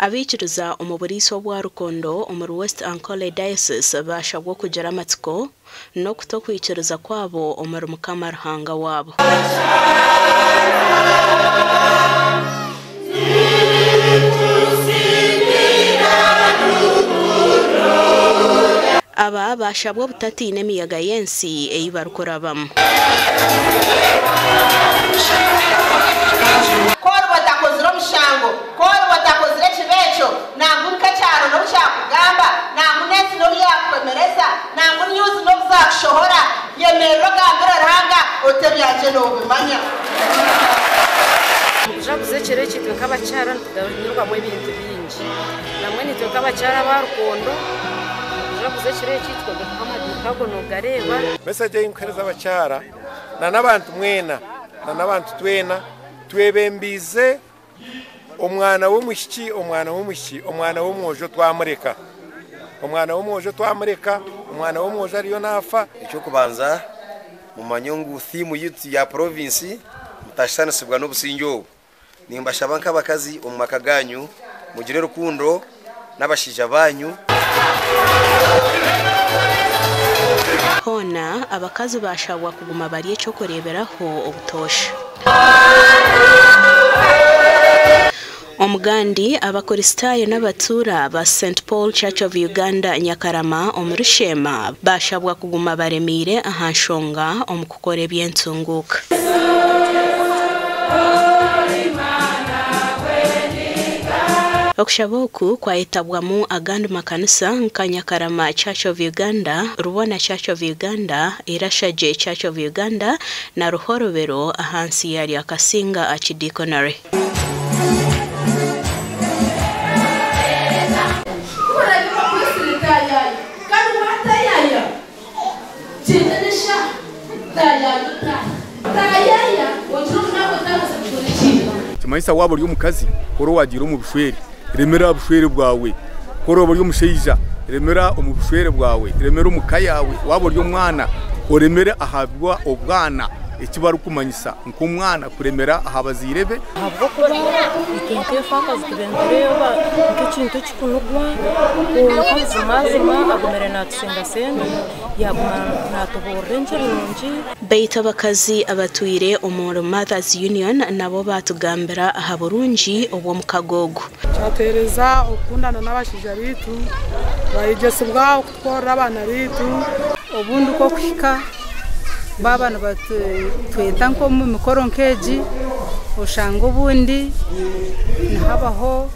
Abaikiriza omu buriisa obwa Rukondo omuri West Ankole Diocese baashabwa okugira amatsiko n'okuta okwikiriza kwabo omuri Mukama Ruhanga waabo. Aba baashabwa obutatiina emiyaga y'ensi ei barikurabamu. Ku oriba otakozire omushango, ku oriba otakozire ekibi ekyo, nangu nk'ekyaro n'obu kyakugamba, nangu n'ensi n'obu yaakukwemereza, nangu news n'obu zaakushohora, yemerera ogambire Ruhanga oti ebyangye noobimanya. Omu kujaguza ekiro eki itwe nk'abakyara nituganyirwamu ebintu bingi. Nambwenu itwe nk'abakyara aba Rukondo, omu kujaguza ekiro eki twombekaho amaduuka ago noogareeba. Message ei nkuheereza abakyara na n'abantu mwena na n'abantu twena twebembiize omwana w'omwishiki omwana w'omwishiki omwana w'omwojo twamureka omwana w'omwojo twamureka omwana w'omwojo ariyo naafa. Eky'okubanza mumanye ngu theme yitu ya province mutashushanisibwa n'obusingye obu. Nimbashaba nk'abakazi omu maka ganyu mugire rukundo n'abashaija banyu. Hoona abakazi baashabwa kuguma bari eky'okureeberaho obutoosha. Omugandi, Abakristaayo n'abatuura ba St Paul Church of Uganda Nyakarama omuri Sheema baashabwa kuguma baremeire aha nshonga omu kukora eby'entunguuka. Okushaba oku kwayetabwamu agandi makanisa nka Nyakarama Church of Uganda, Rubona Church of Uganda, Irashagye Church of Uganda na Ruhorobero ahansi ya Ryakasinga Archdeaconry. Ku oraabe bakwetsire taayaaya, kandi waataayaaya, gyenda n'eshaaha, taayaaya otaahe. Taayaaya ogire ngu naaba otaabaasa kukora ekintu. Nikimanyisa waaba ori omukazi, ku oraba waagiire omu bushwere, remera aha bushwere bwawe. Ku oraba ori omushaija, remera omu bushwere bwawe, remera omu ka yaawe. Waaba ori omwana, oremere aha bw'obwana, eki barikumanyisa nk'omwana kuremera aha bazaire be. Ahabw'okuba itwe nk'efaakazi tubaire nitureeba nk'ekintu ekikunugwa, kwonka buzimazima agumire naatusengasenda, yaaguma naatubuurira engiri nungi. Beitu abakazi abatwire omuri Mothers Union nabo baatugambira aha burungi obw'omukago ogu. Kyatuheereza okukundana n'abashaija baitu, twayegyesibwa okutworora abaana baitu. Obundi nk'okuhika baaba nibatweta nk'omu mikoro nk'egi, oshanga obundi nihabaho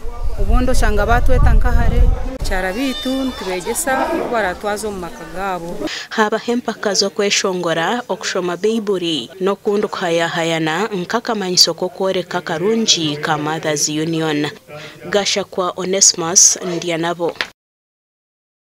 obundi oshanga baatweta nk'ahare. Abakyara baitu nitubeegyesa oku baratwaza omu maka gaabo. Haabaho empaka z'okweshongora, okushoma Baibuli n'okundi kuhayahayana nk'akamanyiso k'okworeka akarungi ka Mothers Union. Gashakwa Onesmus, Ndyanabo.